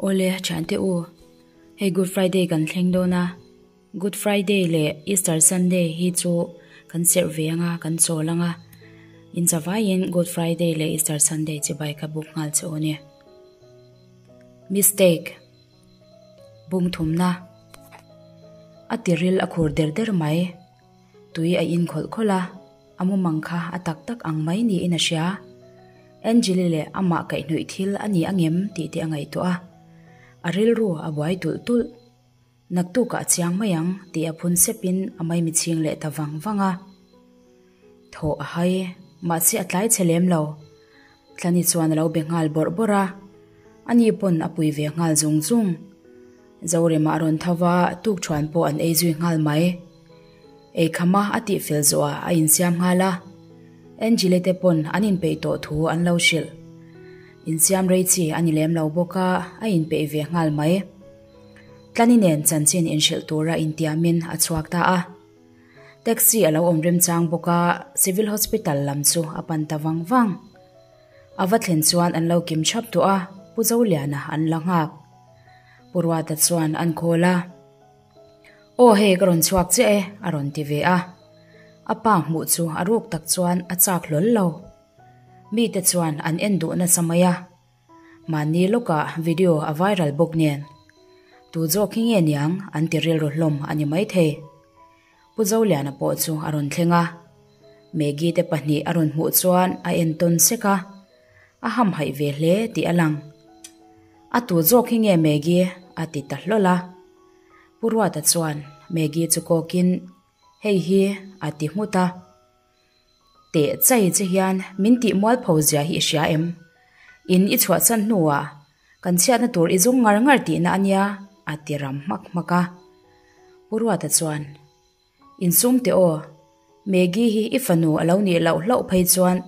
Awle thiante u, hei Good Friday kan thleng dawn a, Good Friday leh Easter Sunday hi chu kan serh ve anga kan chawl anga, in zavaiin Good Friday leh Easter Sunday chibai ka buk nghal che aw ni. Mistake. Bung thumna. A tiril a khur der der mai. Tui a in khawlh khawlh a, a mumang kha a tak tak ang mai niin a hria. Angeli leh amah kaihhnawih thil a ni angem tih te a ngaihtuah a, a rilru a buai tulh tulh. Naktukah a chiang mai ang tih a phun sepin a maimi chhing leh ta vang vang a. Thaw a hai, mahse a tlai chhe lem lo. Tlani chuan a lo be nghal bawrh bawrh a, ani pawn a pui ve nghal zung zung. Zorema a rawn tho va, tukṭhuan pawh an ei zui nghal mai. Eikhama a tihfel zawhah a insiam nghal a, Angele te pawn an inpeih tawh thu an lo hrilh. Insiam rei chi a ni lem lo bawk a, a inpeih ve nghal mai. Tlani nen chanchin inhrilh tura intiamin a chhuak ta a. Taxi a lo awm remchang bawk a, Civil Hospital lam chu a pan ta vang vang. A va thlen chuan an lo kim thap tawh a, Pu Zoliana an la nghak. Pu Ruata chuan an call a. Aw hei ka rawn chhuak chiah e a rawn ti ve a. A pa hmuh chu a ruk tak chuan a chak hlawl lo. Mite chuan an en duh nasa mai a. Mahni lawkah video a viral bawk nen. Tu zawk hi nge niang an ti rilru hlawm a ni maithei. Pu Zoliana pawh chu a rawn thleng a. Maggie te pahnih a rawn hmuh chuan a en tawn sek a. A hamhaih ve hle tih a lang. A tu zawk hi nge Maggie? a ti ta hlawl a. Pu Ruata chuan Maggie chu kawkin, Hei hi a ti nghut a. Teh chai che hian min tih mualpho zia hi i hria em? In i chhuahsan hnuah kan chhiatna tur i zung ngar ngar tihna a nia a ti ram hmak hmak a. Pu Ruata chuan, Insum teh aw, Maggie hi i fanu a lo nih loh hlauh phei chuan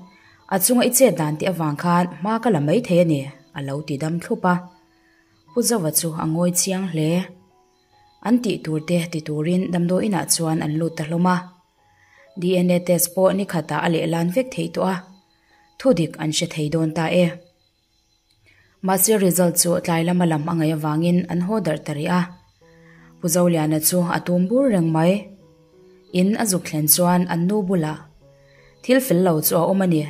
a chunga i chet dan tih avang khan hma ka la mai thei a ni a lo ti dam thlup a. Pu Zova chu a ngawi chiang hle. An tih tur te ti turin damdawi inah chuan an lut ta hlawm a. DNA test pawh ni khatah a lehlan vek theih tawh a, thudik an hre thei dawn ta e. Mahse result chu tlai lama lam a ngaih avangin an haw darh ta rih a. Pu Zoliana chu a tum bur reng mai. In a zuk thlen chuan an nu bulah thil fel lo chu a awm a ni.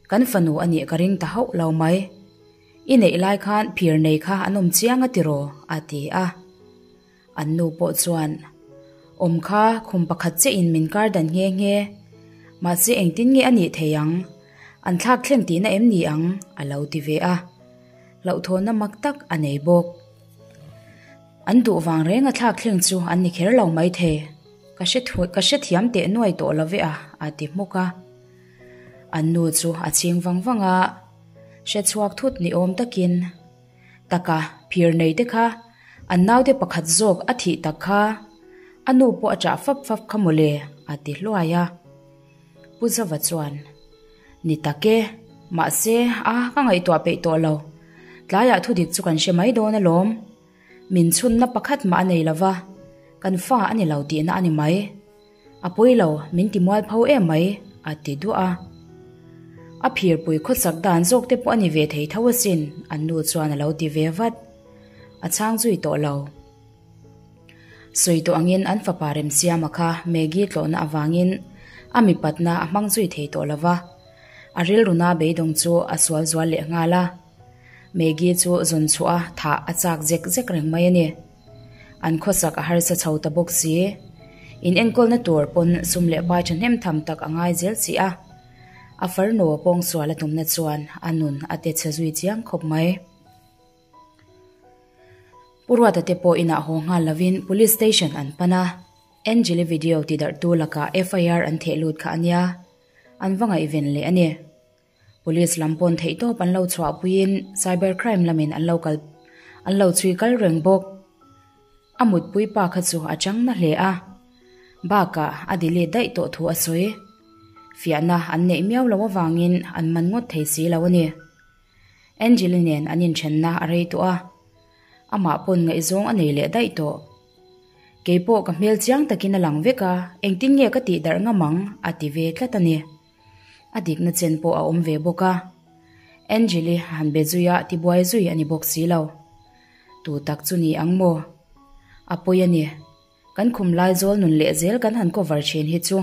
Kan fanu a nih ka ring ta hauh lo mai. I neih lai khan phir nei kha an awm chiang a tiraw? a ti a. An nu pawh chuan, Awm kha khum pakhat chiah in min kar dan nghe nghe. Mahse engtin nge a nih thei ang? An thlak thleng tihna em ni ang? a lo ti ve a. Hlauhthawnna mak tak a nei bawk. An duh vang reng a thlak thleng chu an ni kher lo maithei. Ka hre ka hrethiam teh nuai tawh lo ve a, a ti hmuk a. An nu chu a chhing vang vang a, hre chhuak thut ni awm takin, Taka, phir nei te kha, an naute pakhat zawk a thih tak kha, a nu pawh a chah fap fap kha mawle, a ti hluai a. Pu Zova chuan, Ni tak e, mahse, a ka ngaihtuah peih tawh lo. Tlaiah thudik chu kan hre mai dawn alawm. Min chhunna pakhat mah a nei lo va, kan fa a ni lo tihna a ni mai. A pawi lo, min ti mual pho em mai, a ti duah a. A phirpui khawsak dan zawk te pawh a ni ve thei tho asin, an nu chuan a lo ti ve vat. A chhang zui tawh lo. Sawi tawh angin an fapa Remsiama kha Maggie tlawhna avangin a mipatna a hmang zui thei tawh lo va, a rilruna beidawng chu a sual zual leh nghal a. Maggie chu zawn chhuah a thah a chak zek zek reng mai a ni. An khawsak a harsa chho ta bawk si. In enkawlna tur pawn sum leh pai thahnem tham tak a ngai zel si a. A farnu pawngsual a tumna chuan a nun a te chhe zui chiang khawp mai. Pu Ruata te pawh inah haw nghal lovin Police Station an pan a. Angeli video tidarhtu lakah FIR an theh lut kha a nia. An va ngaihven leh a ni. Police lam pawn theihtawp an lo chhuahpuiin cyber crime lamin an lo kal an lo chhui kal reng bawk. A mutpui pa kha chu a chang na hle a, bakah a delete daih tawh thu a sawi. Fiahna an neih miau loh avangin an man ngawt thei si lo a ni. Angeli nen an inthenna a rei tawh a, amah pawn ngaihzawng a nei leh daih tawh. Keipawh ka hmel chiang takin a lang vek a, engtin nge ka tih darh ngam ang a ti ve tlat a ni. A dikna chen pawh a awm ve bawk a. Angeli han be zui a, tibuai zui a ni bawk si lo. Tu tak chu ni ang maw? A pawi a ni. Kan khum lai zawl nun leh zel kan han cover thin hi chu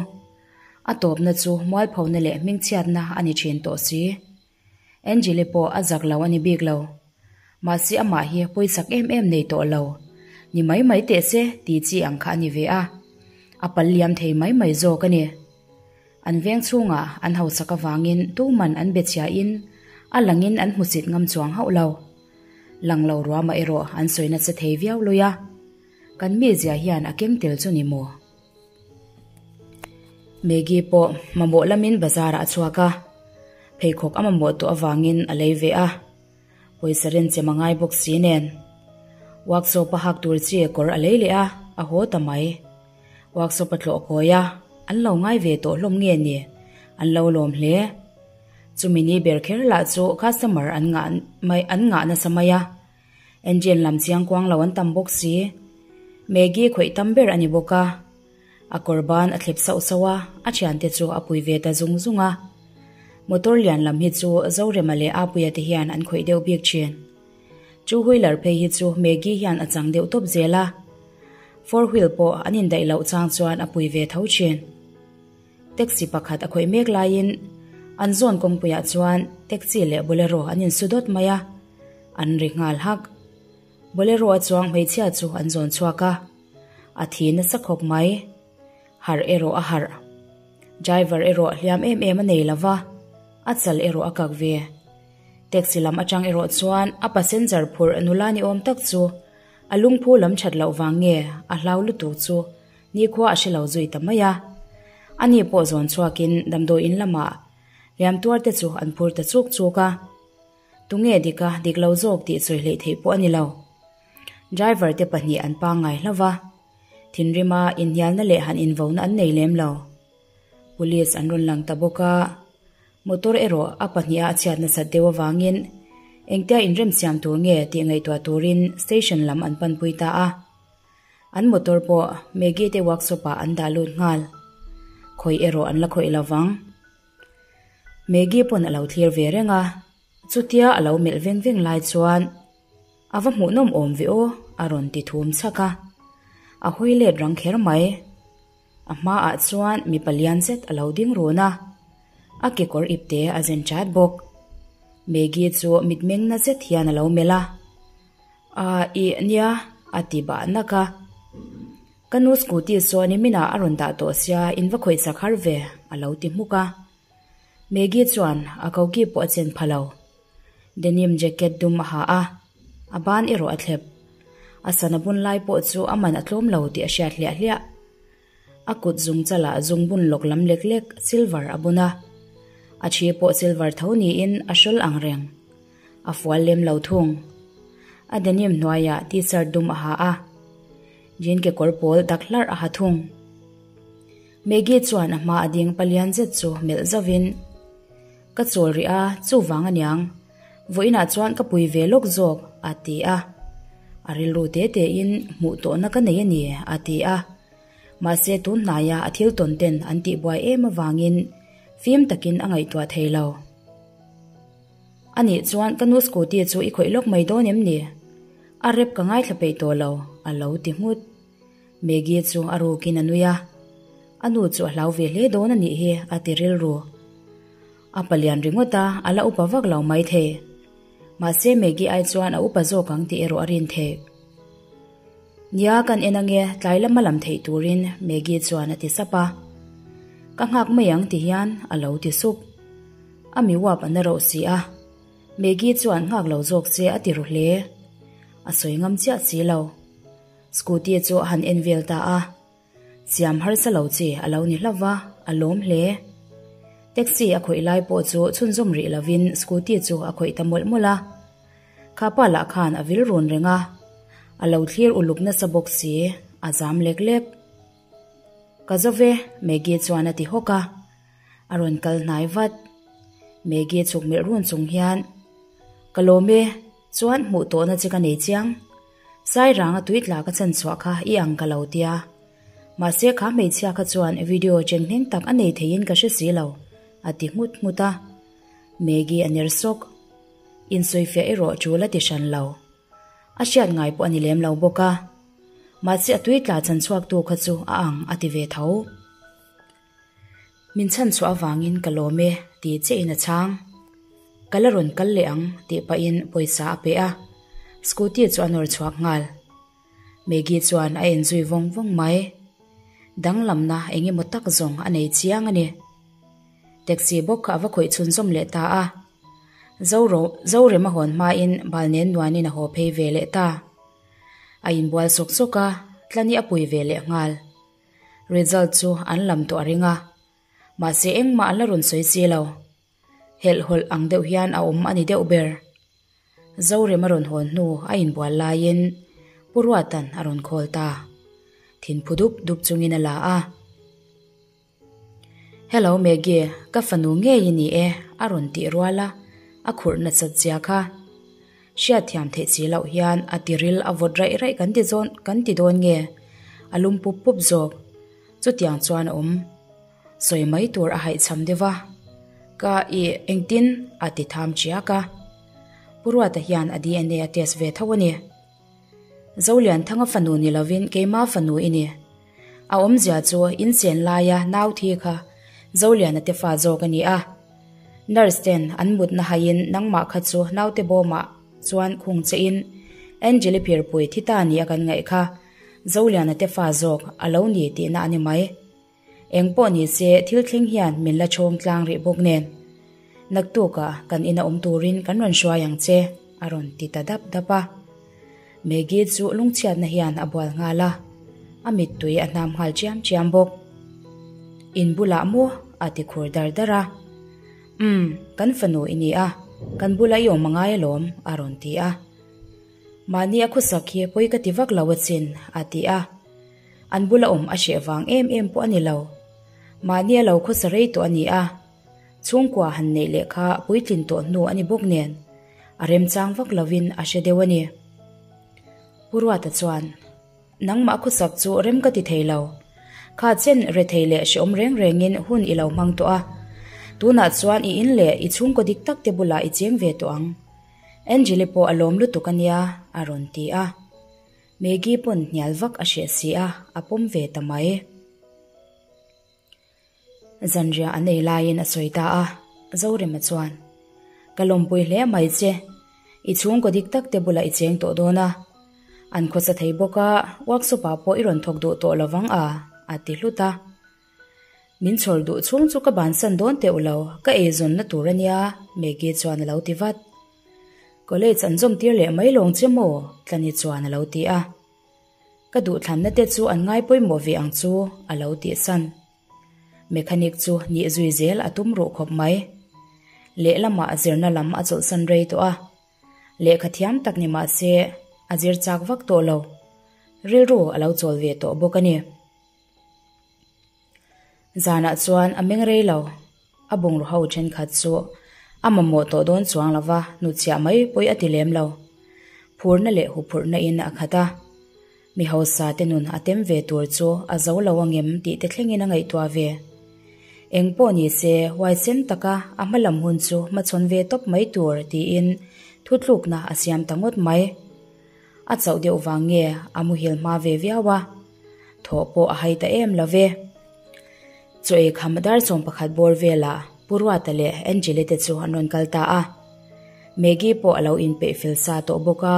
a tawpna chu mualphona leh hmingchhiatna a ni thin tawh si. Angeli pawh a zak lo a ni bik lo. Mahse amah hi pawisak em em nei tawh lo. Ni mai mai teh se ti chi ang kha a ni ve a. A pal liam thei mai mai zawk a ni. An veng chhungah an hausak avangin tuman an be chhiahin a langin an hmusit ngam chuang hauh lo. Lang lo ruamah erawh an sawi nasa thei viau lui a. Kan mizia hian a keng tel chu ni maw? Maggie pawh mamawh lamin bazar ah a chhuak a, pheikhawk a mamawh tawh avangin a lei ve a, pawisa renchem a ngai bawk si nen. Workshop a hak tur chi kawr a lei leh a, a haw ta mai. Workshop a tlawh kawi a, an lo ngai ve tawh hlawm nge ni, an lo lawm hle. Chumi ni ber kher lah chu customer an ngah mai an ngah nasa mai a. Engine lam chiang kuang lo an tam bawk si. Maggie khawih tam ber a ni bawk a. A kawr ban a thlep sauh sauh a, a thiante chu a pui ve ta zung zung a. Motor lian lam hi chu Zorema leh Apuia te hian an khawih deuh bik thin. Two wheeler phei hi chu Maggie hian a chang deuh tawp zel a. Four wheel pawh an indaih loh chang chuan a pui ve tho thin. Taxi pakhat a khawih mek laiin an zawn kawngpuiah chuan taxi leh bolero an insu dawt mai a, an ri nghal hak. Bolero a chuang hmeichhia chu an zawn chhuak a, a thi nasa khawp mai. Harh erawh a harh. Driver erawh hliam em em a nei lo va, a chal erawh a kak ve. Taxi lam atang erawh chuan a passenger phurh nula ni awm tak chu a lungphu lam that loh vang nge a hlau lutuk chu Nikhua a hre lo zui ta mai a. Ani pawh zawn chhuakin damdawiin lamah liam tuar te chu an phur ta chuk chuk a. Tunge dika dik lo zawk tih sawi hleih theih pawh a ni lo. Driver te pahnih an pangngai hlauh va, thinrima inhnialna leh han invona an nei lem lo. Police an rawn lang ta bawk a, motor erawh a pahniha a chhiat nasat deuh avangin engtia inremsiam tur nge tih ngaihtuah turin station lam an panpui ta a. An motor pawh Maggie te workshop ah an dah lut nghal. Khawih erawh an la khawih lo vang. Maggie pawn a lo thlir ve reng a, chutia a lo melh veng veng lai chuan a va hmuhnawm awm ve aw a rawn ti thum chhak a. A hawi let rang kher mai. A hmaah chuan mipa lian zet a lo ding run a, a kekawr ipte a zen chat bawk. Maggie chu mitmeng na zet hian a lo melh a. A ih nia a ti bah nak a. Ka nu scooty saw nimin ah a rawn dah tawh sia in va khawih sak har ve a lo ti hmuk a. Maggie chuan a koki pawh a chen pha lo. Denim jacket dum a ha a, a ban erawh a thlep. A sana bun lai pawh chu a man a tlawm lo tih a hriat hliah hliah. A kut zung chalah zung bun lawk lam lek lek silver a bun a. A thi pawh silver tho niin a hrawl ang reng. A fual lem lo thung. A denim hnuaiah t-shirt dum a ha a. Jean kekawr pawl dak hlarh a ha thung. Maggie chuan a hma a ding palian zet chu melh zauhin, Ka chawl rih a, chuvang aniang. Vawiinah chuan ka pui ve lawk zawk, a ti a. A rilru te tein hmuh tawhna ka nei a ni, a ti a. Mahse tun hnaia a thil tawn ten an tihbuai em avangin fim takin a ngaihtuah thei lo. A nih chuan ka nu scooty chu i khawih lawk mai dawn em ni? A rep ka ngaithla peih tawh lo, a lo ti nghut. Maggie chu a rukin a nui a, a nu chu a hlau ve hle dawn a nih hi a ti rilru. A palian ringawt a, a la upa vak lo maithei. Mahse Maggie ai chuan a upa zawk ang tih erawh a rin theih. Nia kan en ange tlai lama lam theih turin Maggie chuan a ti sap a. Ka nghak mai ang ti hian a lo ti sup. A mi uap a na rauh si a. Maggie chuan nghak lo zawk se a ti ru hle. A sawi ngam chiah si lo. Scooty chu a han en vel ta a. Siam harsa lo chi a lo ni hlauh va, a lawm hle. Taxi a khawih lai pawh chu chhunzawm rih lovin scooty chu a khawih ta mawlh mawlh a. Kha pa lah khan a vil run reng a, a lo thlir uluk nasa bawk si, a zam lek lek. Ka zo ve, Maggie chuan a ti hawk a. A rawn kal hnai vat. Maggie chhuk melh run chung hian, Ka lawm e, chuan hmuh tawhna che ka nei chiang. Sairanga tui tla ka chan chhuah kha i ang ka lo tia. Mahse kha hmeichhia kha chuan video chen hneng tak a nei theiin ka hre si lo, a ti nghut nghut a. Maggie a ner sawk. Insawifiah erawh tul a ti hran lo. A hriat ngai pawh a ni lem lo bawk a. Mahse a tui tla chan chhuaktu kha chu a ang a ti ve tho. Min chhan chhuah avangin ka lawm e ti chiahin a chhang. Ka la rawn kal leh ang tih pahin pawisa a pe a, scooty chu a nawr chhuak nghal. Maggie chuan a en zui vawng vawng mai. Danglamna eng emaw tak zawng a nei chiang a ni. Taxi bawk kha a va khawih chhunzawm leh ta a. Zorema hawn hmain bal nen nuanin a haw phei ve leh ta. A inbual sawk sawk a, Tlani a pui ve leh nghal. Result chu an lam tawh a ring a, mahse engmah an la rawn sawi si lo. Helhhawlh ang deuh hian a awm a ni deuh ber. Zorem a rawn hawn hnu a inbual laiin Pu Ruatan a rawn khawl ta. Thinphu dup dup chungin a la a. Hello Maggie, ka fanu ngei i ni e a rawn tih rual a, a khurh nasat zia kha. Hriatthiam theih si loh hian a tiril a vawt raih raih kan ti zawn kan ti dawn nge? A lum pup pup zawk. Chutiang chuan a awm. Sawi mai tur a haihchham deuh a. Ka i engtin a ti tham chiak a. Pu Ruata hian a DNA a test ve tho a ni. Zolianthanga fanu ni lovin keima fanu i ni. A awmzia chu inchen laia nau thi kha Zoliana te fa zawk a ni a. Nurse ten an mutna haiin nangmah kha chu naute bawmah chuan khung che in Angeli phirpui thi ta ni a kan ngaih kha Zoliana te fa zawk a lo ni tihna a ni mai. Eng pawh ni se thil thleng hian min la chhawng tlang rih bawk nen. Naktukah kan ina awm turin kan rawn hruai ang che, a rawn ti ta dap dap a. Maggie chu lungchhiatna hian a bual nghal a, a mittui a hnam nghal chiam chiam bawk. In bulah maw? a ti khur dar dar a. Umm, kan fanu i ni a, kan bula i awm a ngai alawm, a rawn ti a. Mahni a khawsak hi pawi ka ti vak lo achin, a ti a. An bula awm a hreh vang em em pawh a ni lo. Mahni a lo khawsa rei tawh a ni a. Chhungkua han neih leh kha puitlin tawh hnu a ni bawk nen, a remchang vak lovin a hre deuh a ni. Pu Ruata chuan, Nangmah khawsak chu rem ka ti thei lo. Kha chen rethei leh hreawm reng rengin hun i lo hmang tawh a. Tunah chuan i in leh i chhungkaw dik tak te bulah i cheng ve tawh ang. Angeli pawh a lawm lutuk a nia, a rawn ti a. Maggie pawn hnial vak a hreh si a, a pawm ve ta mai. Zanriah an ei laiin a sawi ta a, Zorema chuan, Ka lawmpui hle mai che, i chhungkaw dik tak te bulah i cheng tawh dawn a, an khawsa thei bawk a, workshop ah pawh i rawn thawk duh tawh lovang a, a ti hlut a. Min chhawr duh chhung chu ka bansan dawn teuh lo, ka eizawnna tur a nia, Maggie chuan a lo ti vat. College an zawm tir leh mai lawng che maw? Tlani chuan a lo ti a. Ka duhthlanna te chu an ngai pawimawh ve ang chu, a lo tih san. Mechanic chu nih zui zel a tum ruh khawp mai. Lehlamah zirna lam a chawlhsan rei tawh a. Lehkha thiam tak ni mah se a zir chak vak tawh lo. Rilru a lo chawl ve tawh bawk a ni. Zanah chuan a meng rei lo. A bungraw ho thenkhat chu a mamawh tawh dawn chuang lo va, hnutchhiah mai pawi a ti lem lo. Phurna leh huphurhna in a khat a. Mi hausa te nun a tem ve tur chu a zo lo angem tih te thlengin a ngaihtuah ve. Eng pawh ni se huaisen taka a hma lam hun chu hmachhawn ve tawp mai tur tiin thutlukna a siam ta ngawt mai. A chauh deuh vang nge a muhil hma ve viau a, thawh pawh a hai ta em lo ve. Chaw ei kham dar 11 bawr velah Pu Ruata leh Angeli te chu an rawn kal ta a. Maggie pawh a lo inpeih fel sa tawh bawk a.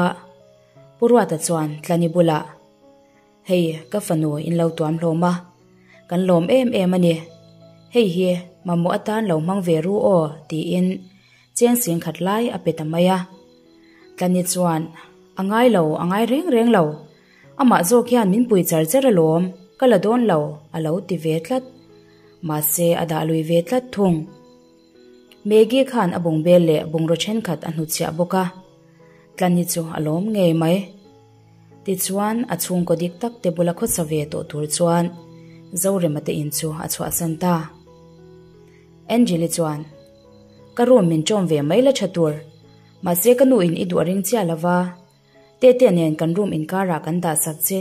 Pu Ruata chuan Tlani bulah, Hei, ka fanu in lo tuam hlawm a, kan lawm em em a ni. Hei hi mamawh atan lo hmang ve ru aw tiin cheng sing khat lai a pe ta mai a. Tlani chuan, A ngai lo, a ngai reng reng lo. Amah zawk hian min pui char char alawm, ka la dawn lo, a lo ti ve tlat. Mahse, a dah lui ve tlat thung. Maggie khan a bungbel leh bungraw thenkhat a hnutchhiah bawk a. Tlani chu a lawm ngei mai. Tichuan, a chhungkaw dik tak te bula khawsa ve tawh tur chuan Zorema te in chu a chhuahsan ta. Angeli chuan, Ka room min ṭawm ve mai la ṭha tur. Mahse ka nu in i duh a ring chiah lova, Tete nen kan room inkarah kan dah sak che.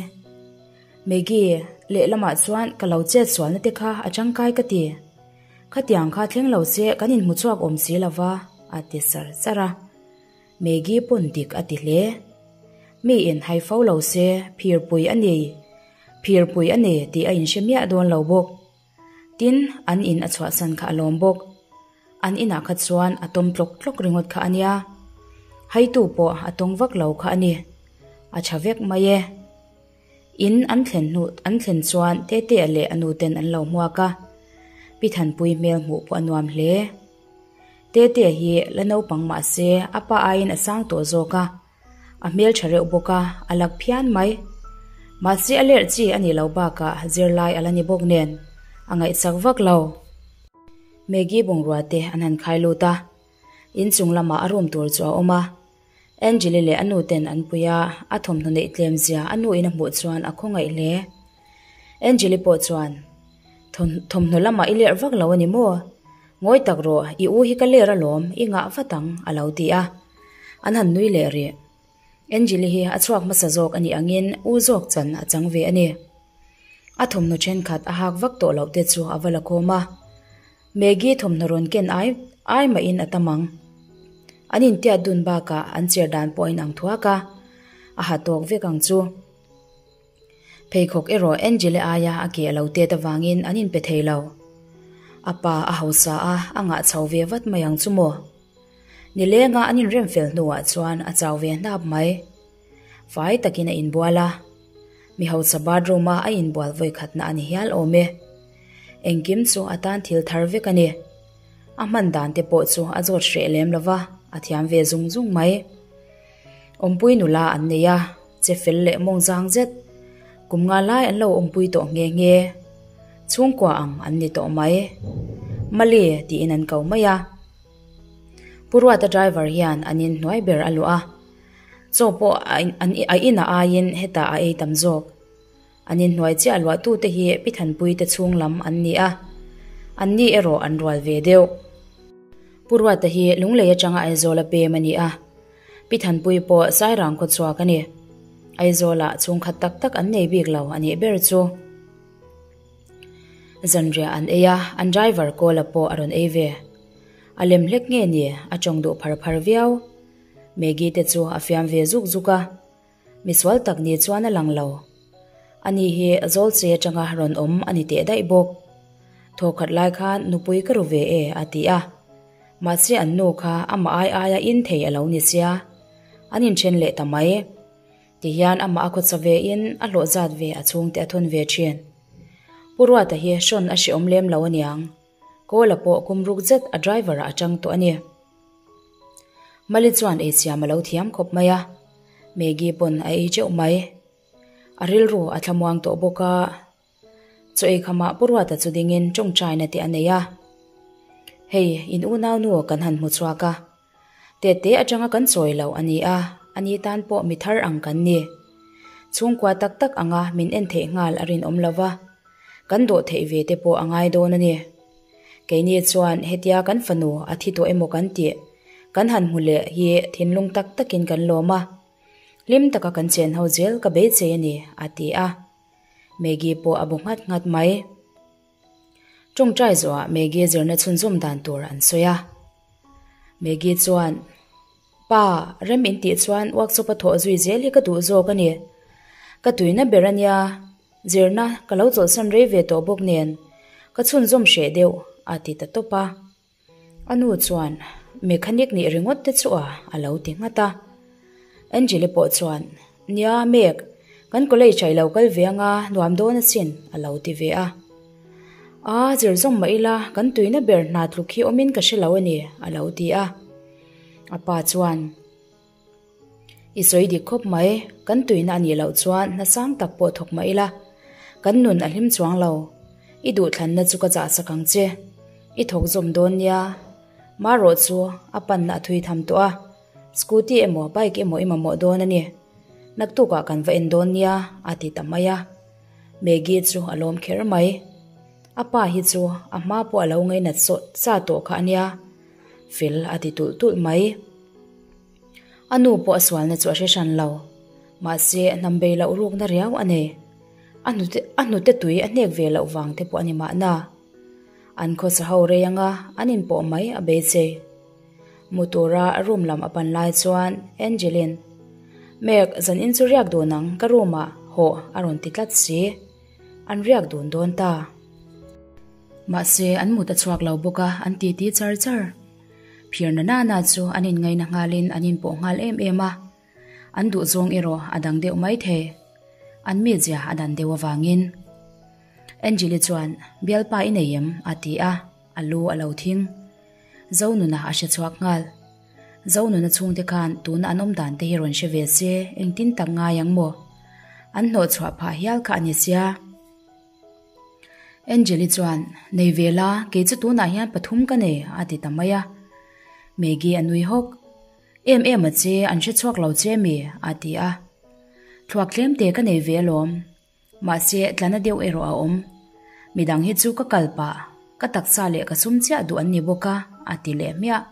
Maggie, lehlamah chuan ka lo chet sualna te kha a tangkai ka ti. Khatiang kha thleng lo se kan inhmu chhuak awm si lova, a ti sar sar a. Maggie pawn dik a ti hle. Miin hai fo lo se phirpui a ni, phirpui a ni tih a inhre miah dawn lo bawk. Tin, an in a chhuahsan kha a lawm bawk. An inah kha chuan a tawm tlawk tlawk ringawt kha a nia. Haitu pawh a tawng vak lo kha a ni. A tha vek mai e. In an thlen hnu an thlen chuan Tetea leh a nu ten an lo hmuak a. Pi Thanpui hmel hmuh pawh a nuam hle. Tetea hi la naupang mah se a pa aiin a sang tawh zawk a. A hmel tha reuh bawk a, a lak phian mai. Mahse a lerh chi a nih loh bakah zirlai a la ni bawk nen a ngaihsak vak lo. Maggie bungrua te an han khai lut a, inchung lamah a room tur chu a awm a. Angeli leh a nu ten an pui a, a thawmhnaw neih tlem zia a nu in a hmuh chuan a khawngaih hle. Angeli pawh chuan, Thawmhnaw lamah i lerh vak lo a ni maw? Ngawi tak rawh, i u hi ka ler alawm, i ngah vat ang, a lo ti a. An han nui leh rih. Angeli hi a chhuak hmasa zawk a nih angin u zawk chan a chang ve a ni. A thawmhnaw thenkhat a hak vak tawh loh te chu a va la khawm a. Maggie thawmhnaw rawn ken ai ai mahin a tam ang. An intiat dun bakah an cher dan pawh a inang thuak a, a ha tawk vek ang chu. Pheikhawk erawh Angela aia a ke a lo tet avangin an inpe thei lo. A pa a hausa a, a ngah chho ve vat mai ang chu maw? Nilenga an inrem fel hnuah chuan a chau ve hnap mai. Fai takin a inbual a, mi hausa bathroom a a inbual vawi khatna a ni hial awm e. Engkim chu a tan thil thar vek a ni. A hman dan te pawh chu a zawt hreh lem lo va, a thiam ve zung zung mai. Awmpui nula an nei a, che fel leh mawng zang zet. Kum nga lai an lo awmpui tawh nghe nghe. Chhungkua ang an ni tawh mai. Mali tiin an ko mai a. Pu Ruata driver hian an inhnuai ber a luah a. Chaw pawh a inah aiin hetah a ei tam zawk. An inhnuai chiah luahtute hi Pi Thanpuite chhung lam an ni a, anni erawh an rual ve deuh. Pu Ruata hi Lunglei atanga Aizawl a pem a ni a, Pi Thanpui pawh Sairang khaw chhuak a ni. Aizawlah chhungkhat tak tak an nei bik lo a nih ber chu. Zanriah an ei a, an driver Kawla pawh a rawn ei ve. A lem hlek nge ni, a tawng duh phar phar viau. Maggie te chu a fiam ve zuk zuk a, misual tak ni chuan a lang lo. Ani hi Zawlchei atanga rawn awm a ni teh daih bawk. Thawkhat lai khan nupui ka ru ve e a ti a, mahse an nu kha amah ai aia in thei a lo ni sia, an inthen leh ta mai. Tihian amah a khawcha ve in a hlawh zat ve a chhungte a thun ve thin. Pu Ruata hi hrawn a hreawm lem lo aniang, Kawla pawh kum ruk zet a driver ah a tang tawh a ni. Mali chuan eichhiam a lo thiam khawp mai a, Maggie pawn a ei teuh mai. A rilru a thlamuang tawh bawk a, chaw ei khamah Pu Ruata chu dingin tawngtaina te a nei a. Hei, in unau nu kan han hmu chhuak a, tete atanga kan chawi loh a ni a, ani tan pawh mi thar ang kan ni. Chhungkua tak tak anga min en theih nghal a rinawm lo va, kan dawh theih ve te pawh a ngai dawn a ni. Keini chuan hetia kan fanu a thi tawh emaw kan tih kan han hmu leh hi thinlung tak takin kan lawm a, hlim taka kan chen ho zel ka beisei a ni, a ti a. Maggie pawh a bu nghat nghat mai. Tawngtai zawhah Maggie zirna chhunzawm dan tur an sawi a. Maggie chuan, Pa, rem in tih chuan workshop a thawh zui zel hi ka duh zawk a ni. Ka tuina ber a nia. Zirna ka lo chawlhsan rei ve tawh bawk nen ka chhunzawm hreh deuh a ti ta tawp a. A nu chuan mechanic nih ringawt te chu a a lo ti nghat a. Angeli pawh chuan Nia Meg, kan college ah i lo kal ve anga nuam dawn asin a lo ti ve a. A zir zawm mah ila kan tuina ber hna tluk hi awmin ka hre lo a ni a lo ti a. A pa chuan. I sawi dik khawp mai, kan tuina a nih loh chuan hna sang tak pawh thawk mah ila, kan nun a hlim chuang lo. I duhthlanna chu ka zahsak ang che. I thawk zawm dawn nia. Marawh chu a panna a thui tham tawh a, scooty emaw bike emaw i mamawh dawn a ni. Naktukah kan va en dawn nia, a ti ta mai a. Maggie chu a lawm kher mai. A pa hi chu a hma pawh a lo ngainat sawt sa tawh kha a nia. Fel a ti tulh tulh mai. A nu pawh a sualna chu a hre hran lo. Mahse, hnam bei loh rukna riau a nei. A hnute a hnute tui a hnek ve loh vang te pawh a ni mahna. An khawsa ho rei anga an inpawh mai a beisei. Mu tura room lam a pan lai chuan Angeline. Meg, zanin chu riak dun ang, ka room ah hawh a rawn ti tlat si. An riak dun dawn ta. Mahse, an mut a chhuak lo bawk a, an titi char char. Phir na nana chu an inngaina nghalin an inpawh nghal em em a. An duhzawng erawh a dang deuh mai thei. An mizia a dan deuh avangin. Angeli chuan, Bialpa i nei em? a ti a, a lu a lo thing. Zonuna a hre chhuak nghal. Zonuna chhungte khan tuna an awm dan te hi rawn hre ve se, engtin tak ngai ang maw? An hnawh chhuah phah hial kha a ni sia. Angeli chuan, Nei ve la, kei chu tunah hian pathum ka nei, a ti ta mai a. Maggie a nui hawk. Em em a che, an hre chhuak lo che mi? a ti a. Thluak tlem te ka nei ve alawm. Mahse, tlana deuh erawh a awm. Midang hi chu ka kal pah, ka taksa leh ka sum chiah duh an ni bawk a, a ti leh hmiah.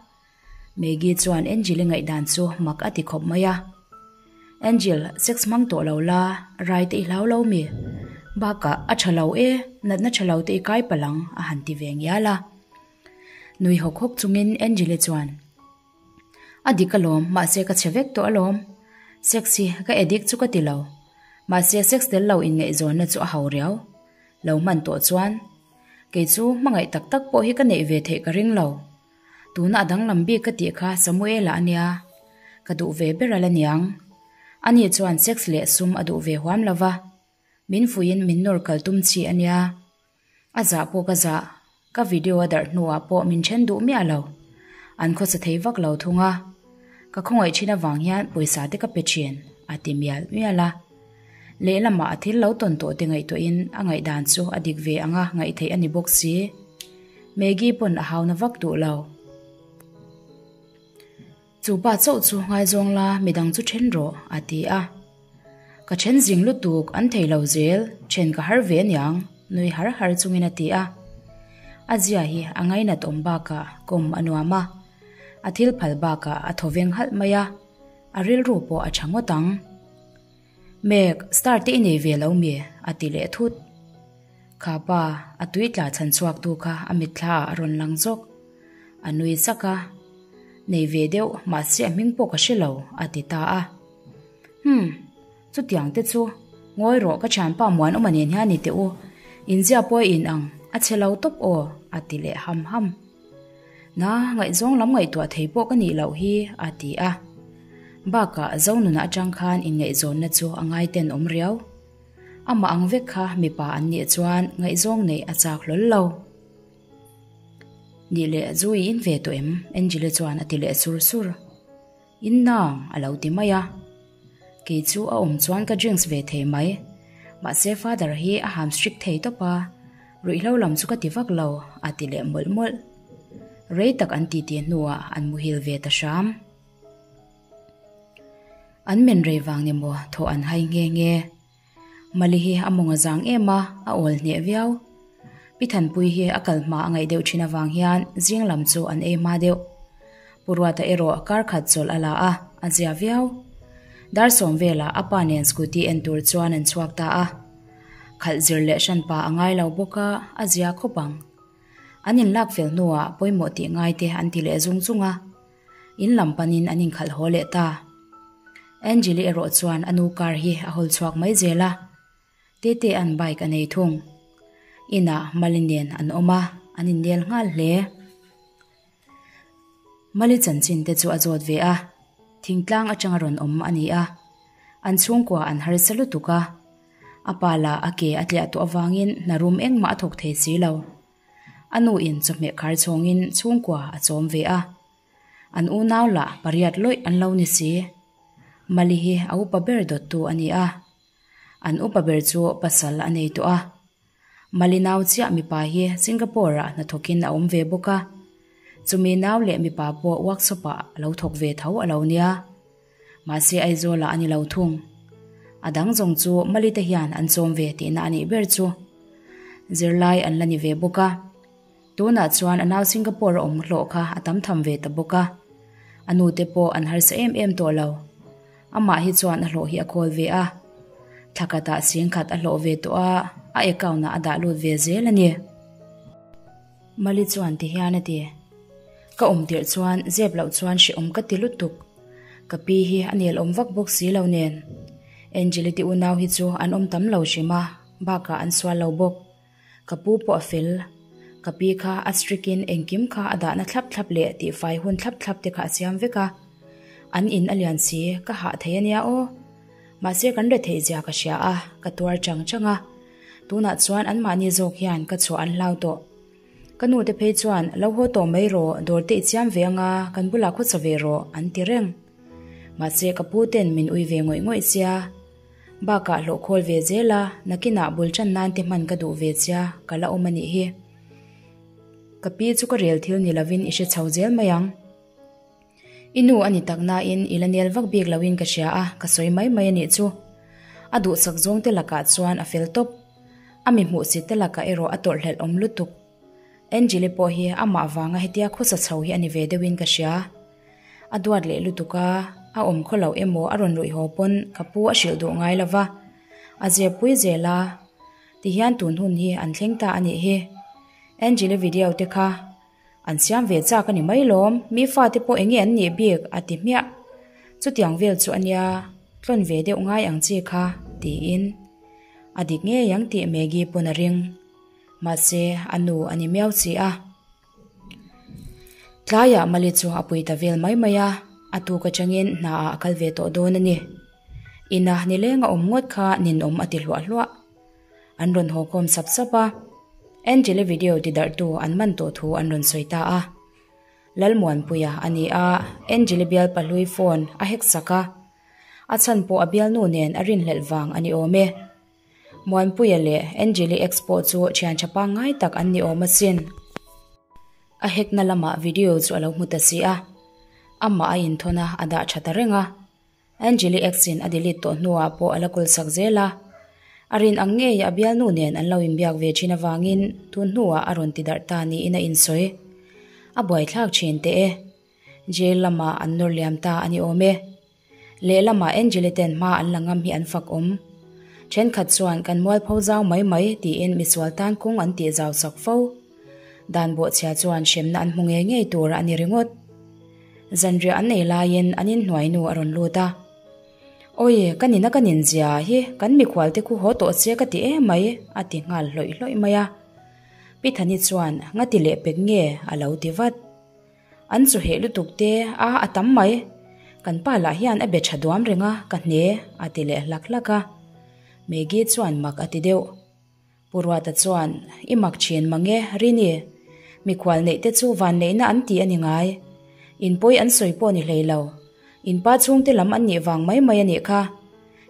Maggie chuan Angel-i ngaihdan chu mak a ti khawp mai a. Angel, sex hmang tawh lo la, rai te i hlau lo mi? Bakah, a tha lo e, natna tha lo te i kai palh ang, a han ti ve ngial a. Nui hawk hawk chungin Angel-i chuan. A dik alawm, mahse ka chhe vek tawh alawm. Sex hi ka addict chu ka ti lo. Mahse sex tel lo inngaihzawnna chu a ho riau. Lo hman tawh chuan. Kei chu hmangaih tak tak pawh hi ka neih ve theih ka ring lo. Tuna a danglam bik ka tih kha Samuela a nia. Ka duh ve ber a la niang. Ani chuan sex leh sum a duh ve huam lo va. Min fuihin min nawr kal tum chi a nia. A zah pawh ka zah, ka video a darh hnuah pawh min then duh miah lo. An khawsa thei vak lo thung a. Ka khawngaih thin avang hian pawisa te ka pe thin, a ti mial mial a. Lehlamah a thil lo tawn tawh te ngaihtuahin a ngaihdan chu a dik ve anga ngaih theih a ni bawk si. Maggie pawn a hauna vak duh lo. Chu pa chauh chu ngaizawng la midang chu then rawh, a ti a. Ka then zing lutuk an thei lo zel, then ka har ve aniang, nui har har chungin a ti a. A zia hi a ngainat awm bakah kawm a nuam a, a thil phal bakah a thaw veng halh mai a, a rilru pawh a tha ngawt ang. Mek, star te i nei ve lo mi? a ti leh thut. Kha pa, a tui tla chhan chhuak tu kha a mitthla ah a rawn lang zawk. A nui chak a, Nei ve deuh, mahse a hming pawh ka hre lo, a ti ta a. Humm, chutiang te chu, ngawi rawh ka thianpa Muanawma nen hian ni teh u, inzia pawh a in ang, a chhe lo tawp aw, a ti leh ham ham. Na, ngaihzawng lam ngaihtuah thei pawh ka nih loh hi, a ti a. Bakah Zonuna atang khan inngaihzawnna chu a ngai ten awm riau. Amah ang vek kha mipa an nih chuan ngaihzawng neih a chak hlawl lo. Nih leh zu i in ve tawh em? Angela chuan a ti leh sur sur. In nang a lo ti mai a. Kei chu a awm chuan ka drinks ve thei mai. Mahse father hi a ham strict thei tawp a, ruihhlo lam chu ka ti vak lo a ti leh mawlh mawlh. Rei tak an titi hnuah an muhil ve ta hram. An men rei vang ni maw thawh an hai nghe nghe. Mali hi a mawng a zang em a, a awl hneh viau. Pi Thanpui hi a kal hma a ngaih deuh thin avang hian zing lam chu an ei hma deuh. Pu Ruata erawh kar khat chawlh a la a, a zia viau. Dar sawm velah a pa nen scooty en tur chuan an chhuak ta a. Khalh zir leh hran pa a ngai lo bawk a, a zia khawp ang. An inlak fel hnuah pawimawh tih ngai te an ti leh zung zung a. In lam panin an inkhalh haw leh ta. Angeli erawh chuan a nu car hi a hawl chhuak mai zel a, Tetea'n bike a nei thung. Inah Mali nen an awm a, an innel nghal hle. Mali chanchin te chu a zawt ve a, thingtlang atanga rawn awm a ni a, an chhungkua an harsa lutuk a, a pa lah a ke a tliah tawh avangin hna rum engmah a thawk thei si lo. A nu in chawhmeh khar chhawngin chhungkua a chawm ve a. An unau lah pariat lawih an lo ni si. Mali hi a upa ber dawttu a ni a. An upa ber chu pasal a nei tawh a. Mali nau chiah mipa hi Singapore ah hnathawkin a awm ve bawk a. Chumi nau leh mipa pawh workshop ah a lo thawk ve tho a lo nia. Mahse Aizawl ah a ni lo thung. A dang zawng chu Mali te hian an chawm ve tihna a nih ber chu. Zirlai an la ni ve bawk a. Tunah chuan a nau Singapore a awm hlawh kha a tam tham ve ta bawk a. A nu te pawh an harsa em em tawh lo. Amah hi chuan a hlawh hi a khawl ve a. Thla khatah singkhat a hlawh ve tawh a, a account ah a dah lut ve zel a ni. Mali chuan ti hian a ti. Ka awm tirh chuan zep loh chuan hrehawm ka ti lutuk. Ka pi hi a nel awm vak bawk si lo nen. Angeli te unau hi chu an awm tam lo hrim a, bakah an sual lo bawk. Ka pu pawh a fel. Ka pi kha a strict in engkim kha a dahna thlap thlap leh tihfai hun thlap thlap te kha a siam vek a. An in a lian si, ka hah thei a nia aw. Mahse kan retheih zia ka hria a, ka tuar chang chang a. Tunah chuan anmahni zawk hian ka chhuah an hlau tawh. Ka nu te phei chuan, Lo haw tawh mai rawh, dawr te i chiam ve anga, kan bulah khawcha ve rawh, an ti reng. Mahse ka pu ten min ui ve ngawih ngawih sia. Bakah hlawh khawl ve zel a, nakinah bul tan nan te hman ka duh ve sia, ka la awm a nih hi. Ka pi chu ka rel thil ni lovin i hre chho zel mai ang. I nu a ni tak nain i la nel vak bik loin ka hria a, ka sawi mai mai a nih chu. A duhsak zawng te lakah chuan a fel tawp. A mi hmuhsit te lakah erawh a tawrhhlelh awm lutuk. Angeli pawh hi amah vanga hetia khawsa chho hi a ni ve deuhin ka hria. A duat leh lutuk a, a awm khaw loh emaw a rawn ruih haw pawn ka pu a hrilh duh ngai lova, a zep pui zel a, tihian tun hun hi an thleng ta a nih hi. Angeli video te kha An siam ve chak a ni mai lawm, mi fate pawh enge an nih bik a ti hmiah. Chutiang vel chu a nia, tlawn ve deuh ngai ang chi kha, tiin. A dik ngei ang tih Maggie pawn a ring. Mahse, a nu a ni miau chi a. Tlaiah Mali chu a pui ta vel mai mai a, a tuk atangin hnaah a kal ve tawh dawn a ni. Ina nileng a awm ngawt kha ninawm a ti hluah hluah. An rawn haw khawm sap sap a, Angela video ti darhtu an man tawh thu an rawn sawi ta a. Lalmuanpuia a ni a, Angela bial pahlui phone a hack sak a, a chhan pawh a bialnu nen a rinhlelh vang a ni awm e. Muanpuia leh Angeli ex pawh chu thian tha pangngai tak an ni awm asin. A hack na lamah video chu a lo hmu ta si a, amah a inthawn a, a dah tha ta reng a. Angeli ex in a delete tawh hnuah pawh a la kul sak zel a, a rin ang ngei a bialnu nen an lo inbiak ve thin avangin tun hnuah a rawn ti darh ta niin a insawi. A buaithlak thin teh e. Jail lamah an nawr liam ta a ni awm e. Lehlamah Angeli ten hma an la ngam hi an fak awm. Thenkhat chuan kan mualpho zau mai mai tiin misual tan kawng an tih zau sak fo. Dan bawhchhia chuan hremna an hmu ngei ngei tur a ni ringawt. Zanriah an ei laiin an inhnuai nu a rawn lut a. Awi, ka nina ka nin zia hi kan mikhual te khu haw tawh che ka ti em mai, a ti nghal hlawih hlawih mai a. Pi Thani chuan ngati leh pek nge a lo ti vat. An chu heh lutuk te a a tam mai, kan pa lah hian a be tha duam reng a, ka hne, a ti leh hlak hlak a. Maggie chuan mak a ti deuh. Pu Ruata chuan, I mak thin mang e, Rini. Mikhual neih te chu van neihna an ti a ni ngai. In pawi an sawi pawh ni hlei lo. In pa chhungte lam an nih vang mai mai a nih kha.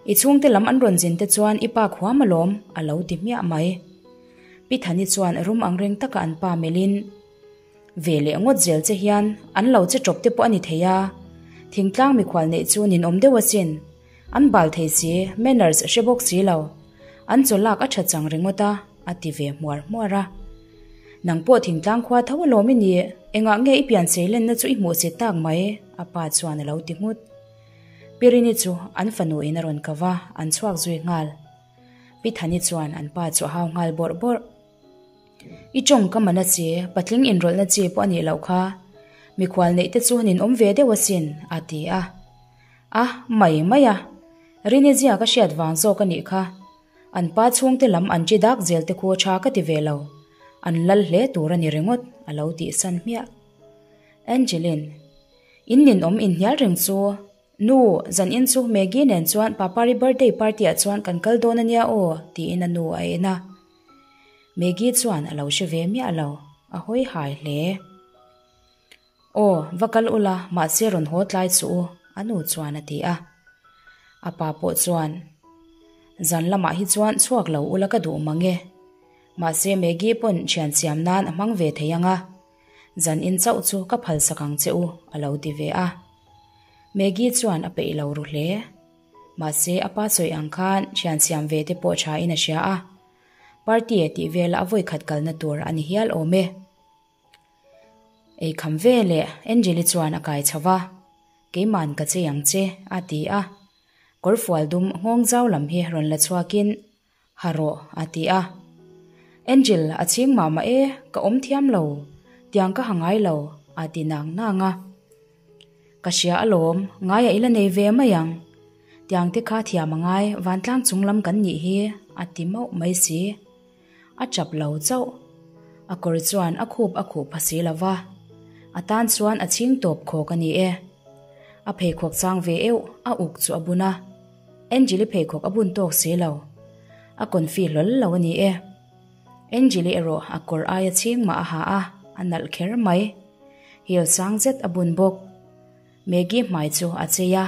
I chhungte lam an rawn zin te chuan i pa khuam alawm, a lo ti hmiah mai. Pi Thani chuan rum angreng taka an pa melhin, Ve leh ngawt zel che hian an lo che tawp te pawh a ni thei a, thingtlang mikhual neih chu ninawm deuh asin. An bal thei si, manners hre bawk si lo. An chaw lak a tha chang ringawt a, a ti ve hmuar hmuar a. Nang pawh thingtlang khua tho alawm i nih, engah nge i pian seilenna chu i hmuh si tak mai? a pa chuan a lo ti nghut. Pirini chu an fanu in a rawn kau a, an chhuak zui nghal. Pi Thani chuan an pa chu a hau nghal bawrh bawrh. I tawng ka man a che, patling inrawlhna chi pawh a nih loh kha. Mikhual neih te chu ninawm ve deuh asin, a ti a. A, mai mai a. Rini zia ka hriat vang zawk a nih kha. An pa chhungte lam an chi dak zel te khu tha ka ti ve lo. An lal hle tur a ni ringawt, a lo tih san hmiah. Angeline, In ninawm inhnial reng chu. Nu, zanin chu Maggie nen chuan Papari birthday party ah chuan kan kal dawn a nia aw, tiin a nu a en a. Maggie chuan a lo hre ve miah lo, a hawi hai hle. Aw, va kal ula, mahse rawn haw tlai chu u, a nu chuan a ti a. A pa pawh chuan, Zan lamah hi chuan chhuak lo ula ka duh mang e. Mahse Maggie pawn thian siam nan a hmang ve thei ang a. Zan in chauh chu ka phal sak ang che u, a lo ti ve a. Maggie chuan a peih lo ru hle. Mahse a pa sawi ang khan thian siam ve te pawh tha in a hria a. Party e tih vela a vawikhat kalna tur a ni hial awm e. Ei kham ve leh Angeli chuan a kai chho va, Keiman ka chei ang che, a ti a. Kawrfual dum nghawng zau lam hi rawn la chhuakin, Ha rawh, a ti a. Angel, a chhing mah mah e, ka awm thiam lo, tiang ka ha ngai lo, a ti nang nang a. Ka hria alawm, ngaiah i la nei ve mai ang. Tiang te kha thiam a ngai, vantlang chung lam kan nih hi, a ti mauh mai si. A chap lo chauh. A kawr chuan a khup a khuh pha si lo va, a tan chuan a chhing tawp khawk a ni e. A pheikhawk chang ve euh, a uk chu a bun a. Angeli pheikhawk a bun tawk si lo. A confi hlawl lo a ni e. Angeli erawh a kawr aia chhing mah a ha a, a nalh kher mai. Heel sang zet a bun bawk. Maggie hmai chu a chei a,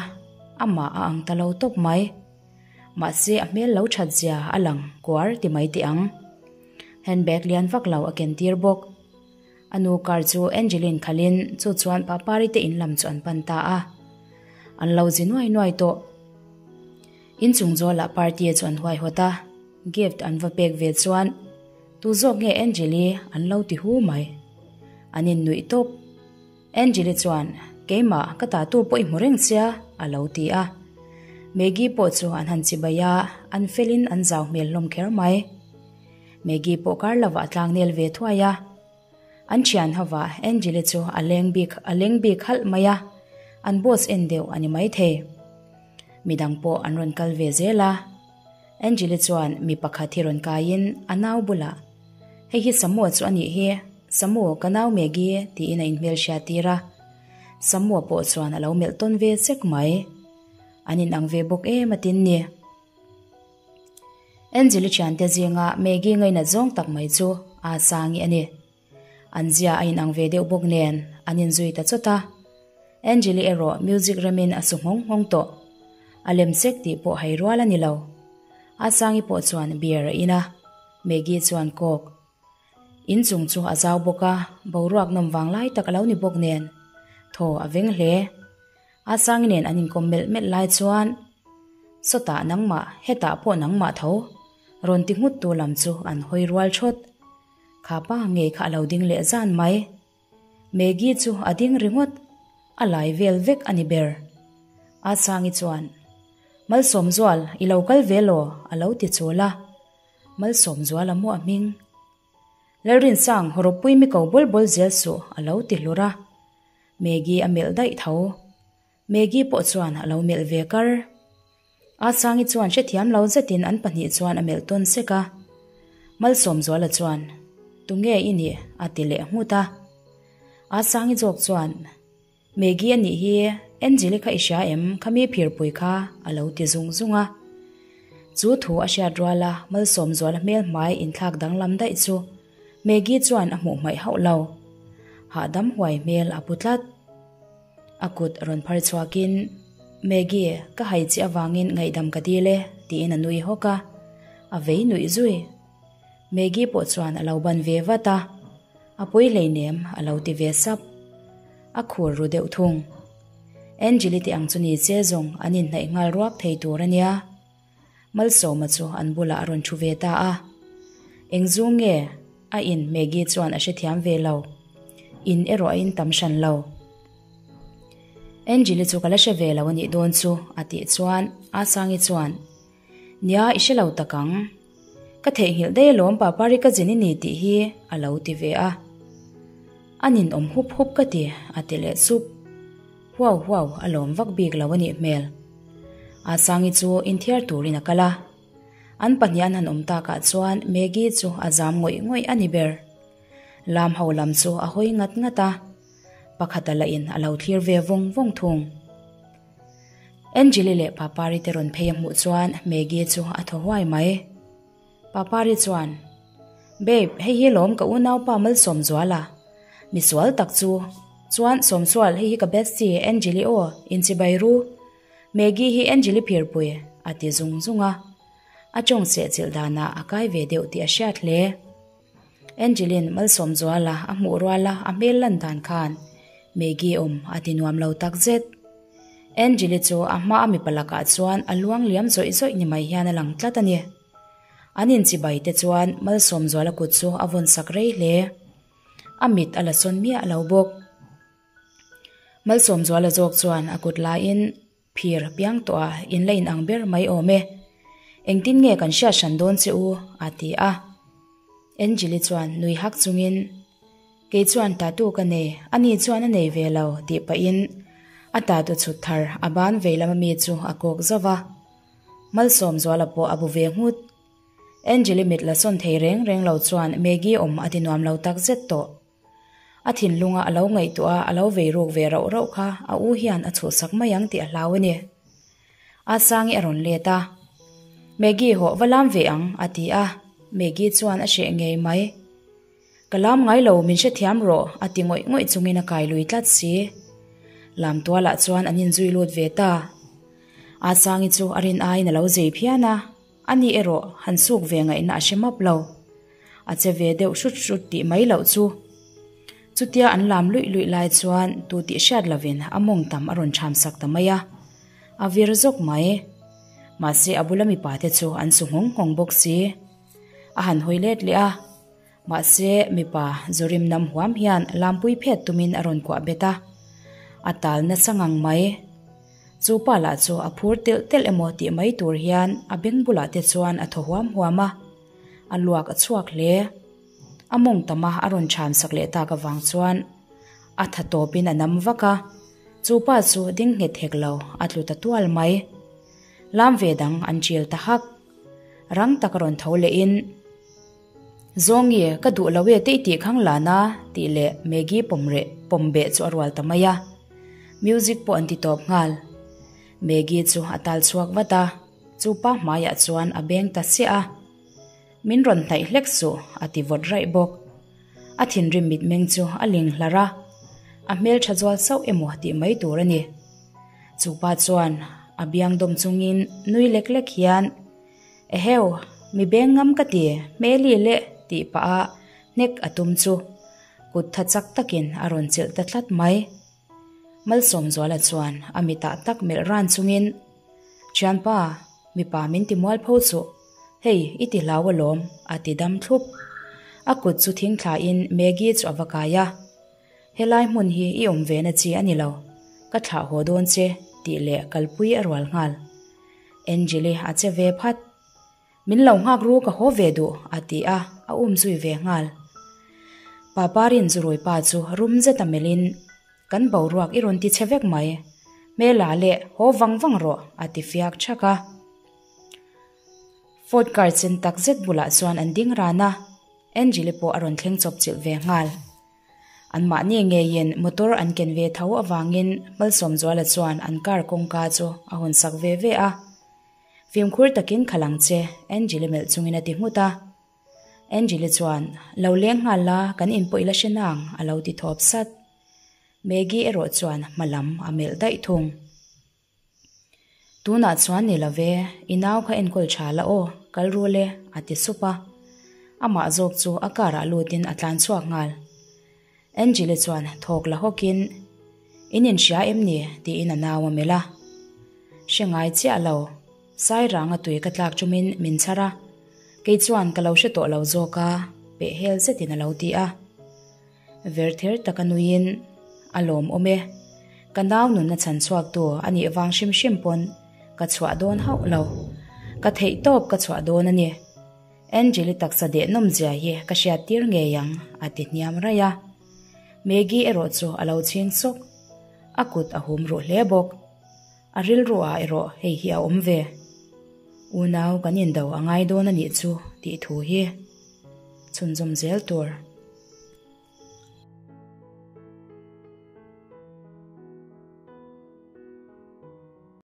amah a ang ta lo tawp mai. Mahse a hmel lo that zia a lang kuar ti mai teh ang. Handbag lian vak lo a ken tir bawk. A nu car chu Angeline khalhin chu chuan Papari te in lam chu an pan ta a. An lo zi nuai nuai tawh. Inchung zawlah party chu an huaihawt a, gift an va pek ve chuan tu zawk nge Angeli an lo ti hu mai. An innuih tawp. Angeli chuan, Keimah, ka ta tu pawh i hmu reng sia, a lo ti a. Maggie pawh chu an han chibai a, an felin an zau hmel hlawm kher mai. Maggie pawh kar lovah a tlang nel ve thuai a. An thian hovah Angeli chu a leng bik a leng bik halh mai a, an boss en deuh a ni maithei. Midang pawh an rawn kal ve zel a. Angeli chuan mi pakhat hi rawn kaiin a nau bulah, Hei hi Samuel chu a nih hi, Samu, ka nau Maggie, tiin a inhmelhriat tir a. Samua pawh chuan a lo melh tawn ve chek mai. An inang ve bawk em a tin ni. Angeli thiante zinga Maggie ngainat zawng tak mai chu aa Sangi a ni. An zia a inang ve deuh bawk nen an inzui ta chawt a. Angeli erawh music remin a su nghawng nghawng tawh. A lem sek tih pawh hai rual a ni lo. Asangi pawh chuan beer a in a, Maggie chuan coke. Inchung chu a zau bawk a, boruak nawm vang lai tak a lo ni bawk nen thaw a veng hle. Asangi nen an inkawm melh melh lai chuan Sawtah nangmah, hetah pawh nangmah tho rawn ti nghut tu lam chu an hawi rual thawt. Kha pa ngei kha a lo ding leh zan mai. Maggie chu a ding ringawt, a lai vel vek a ni ber. Asangi chuan, Malsawmzual, i lo kal ve law? a lo ti chul a. Malsawmzuala maw a hming? Lalrinsang, hawrawppui mi ko bawl bawl zel suh, a lo ti hlur a. Maggie a melh daih tho. Maggie pawh chuan a lo melh ve kar. Asangi chuan hrethiam lo zetin an pahnih chuan a melh tawn sek a. Malsawmzuala chuan, Tunge i nih? a ti leh nghut a. Asangi zawk chuan, Maggie a nih hi, Angeli kha i hria em? Khami phirpui kha a lo ti zung zung a. Chu thu a hriat ruala Malsawmzuala hmel hmai inthlak danglam daih chu Maggie chuan a hmuh hmaih hauh lo. Hahdam huai hmel a pu tlat. A kut rawn phar chhuakin, Maggie, ka hai che avangin ngaihdam ka dil e, tiin a nui hawk a. A vei nuih zui. Maggie pawh chuan a lo ban ve vat a, A pawi hleinem, a lo ti ve sap. A khur ru deuh thung. Angeli te ang chu ni che zawng an inhnaih nghal ruak thei tur a nia. Malsawma chu an bulah a rawn thu ve ta a. Eng zu nge? A in Maggie chuan a hrethiam ve lo. In erawh a in tam hran lo. Angeli chu ka la hre ve lo a nih dawn chu a tih chuan Asangi chuan, Nia i hre lo tak ang. Ka theihnghilh daih alawm Papari ka zin i ni tih hi a lo ti ve a. A ninawm hup hup ka ti a ti leh sup. Huau huau a lawm vak bik lo a nih hmel. Asangi chu inthiar turin a kal a. An pahnih an han awm takah chuan Maggie chu a zam ngawih ngawih a ni ber. Lam ho lam chu a hawi ngat ngat a, pakhata lahin a lo thlir ve vawng vawng thung. Angeli leh Papari te rawn phei a hmuh chuan Maggie chu a thaw huai mai. Papari chuan, Babe, hei hi lawm ka unaupa Malsawmzuala. Misual tak chu. Chuan, Sawmsual, hei hi ka bestie, Angeli aw, inchibai ru. Maggie hi Angeli phirpui, a ti zung zung a. A tawng sehchilh danah a kai ve deuh tih a hriat hle. Angelin Malsawmzuala a hmuh ruala a hmel lan dan khan Maggie awm a ti nuam lo tak zet. Angeli chu a hma a mipa lakah chuan a luang liam zawih zawih ni mai hian a lang tlat a ni. An inchibai te chuan Malsawmzuala kut chu a vawn sak rei hle. A mit a la sawn miah lo bawk. Malsawmzuala zawk chuan a kut laiin Phir piang tawh a, in la in ang ber mai awm e. Engtin nge kan hriat hran dawn che u? a ti a. Angeli chuan nui hak chungin, Kei chuan tattoo ka nei, ani chuan a nei ve lo, tih pahin. A tatu chhut thar a ban veilam ami chu a kawk zauh va. Malsawmzuala pawh a bu ve nghut. Angeli mit la sawn thei reng reng lo chuan Maggie awm a ti nuam lo tak zet tawh. A thinlunga a lo ngaihtuah a, a lo vei ruk ve rauh rauh kha a u hian a chhuhsak mai ang tih a hlau a ni. Asangi a rawn let a, Maggie hawh va lam ve ang a ti a, Maggie chuan a hreh ngei mai. Ka lam ngai lo min hrethiam rawh a ti ngawih ngawih chungin a kai lui tlat si. Lam tualah chuan an inzui lut ve ta. Asangi chu a rin aiin a lo zei phian a, ani erawh han suk ve ngaihna a hre map lo. A che ve deuh hrut hrut tih mai loh chu. Chutia an lam luih luih lai chuan tu tih hriat lovin a mawng tam a rawn ṭham sak ta mai a, a vir zawk mai. Mahse a bula mipa te chu an su nghawng nghawng bawk si. A han hawi let leh a, mahse mipa Zorim nam huam hian lampui phet tumin a rawn kuah bet a, a tal nasa ngang mai. Chu pa lah chu a phur telh telh emaw tih mai tur hian a beng bulah te chuan a thaw huam huam a, a luak a chhuak hle. A mawng tama a rawn chhan sak leh tak avang chuan a tha tawpin a nam vak a, chu pa chu ding nghet hek lo a tlu ta tual mai. Lam ve dang an chil ta hak. Rang tak a rawn tho lehin, Zawngi, ka duh lo e te i tih khang lan a, tih leh Maggie pawm reh pawm beh chu a rual ta mai a. Music pawh an ti tawp nghal. Maggie chu a tal chhuak vat a, chu pa hmaiah chuan a beng ta siah a. Min rawn hnaih hlek suh, a ti vawt raih bawk. A thinrim mitmeng chu a ling hlar a, a hmeltha zual sauh emaw tih mai tur a ni. Chu pa chuan a biang dawm chungin nui lek lek hian, Eheu, mi beng ngam ka ti, hmeli le tih pah a hnek a tum chu kut tha chak takin a rawn chilh ta tlat mai. Malsawmzuala chuan a mitah tak melh ran chungin, Thianpa, mipa min ti mual pho chuh, hei i ti hlau alawm, a ti dam thlup. A kut chu thing thlain Maggie chu a va kai a, Helai hmun hi i awm ve na chi a ni lo, ka thlah haw dawn che, tih leh kalpui a rual nghal. Angeli a che ve phat. Min lo nghak ru ka haw ve duh, a ti a, a um zui ve nghal. Paparin zurui pa chu rum zet a melhin, Kan boruak i rawn ti chhe vek mai. Hmela leh haw vang vang rawh, a ti fiak thak a. Ford car chen tak zet bulah chuan an ding ran a, Angeli pawh a rawn thleng chawp chilh ve nghal. Anmahni ngeiin motor an ken ve tho avangin Malsawmzuala chuan an car kawngka chu a hawn sak ve ve a. Fimkhur takin khalh ang che, Angeli melh chungin a ti nghut a. Angeli chuan, Lo leng nghal la, kan inpawh ila hre nang, a lo ti thawp sat. Maggie erawh chuan hma lam a melh daih thung. Tunah chuan ni lo ve, i nau kha enkawl tha la aw, kal rul e, a ti sup a. Amah zawk chu a car ah lutin a tlan chhuak nghal. Angeli chuan thawk la hawkin, In inhria em ni? tiin a nau a melh a. Hre ngai chiah lo, Sairanga tui ka tlak chumin min chhar a, kei chuan ka lo hre tawh lo zawk a, pehhel zetin a lo ti a. Ver ther taka nuiin a lawm awm e. Ka nau nunna chhan chhuaktu a nih vang hrim hrim pawn ka chhuah dawn hauh lo. Ka theih tawp ka chhuah dawn a ni. Angeli taksa deh nawm zia hi ka hriat tir ngei ang a ti hniam raih a. Maggie erawh chu a lo chhing sawk. A kut a hum ruh hle bawk. A rilru ah erawh hei hi a awm ve. Unau kan indo a ngai dawn a nih chu tih thu hi chhunzawm zel tur.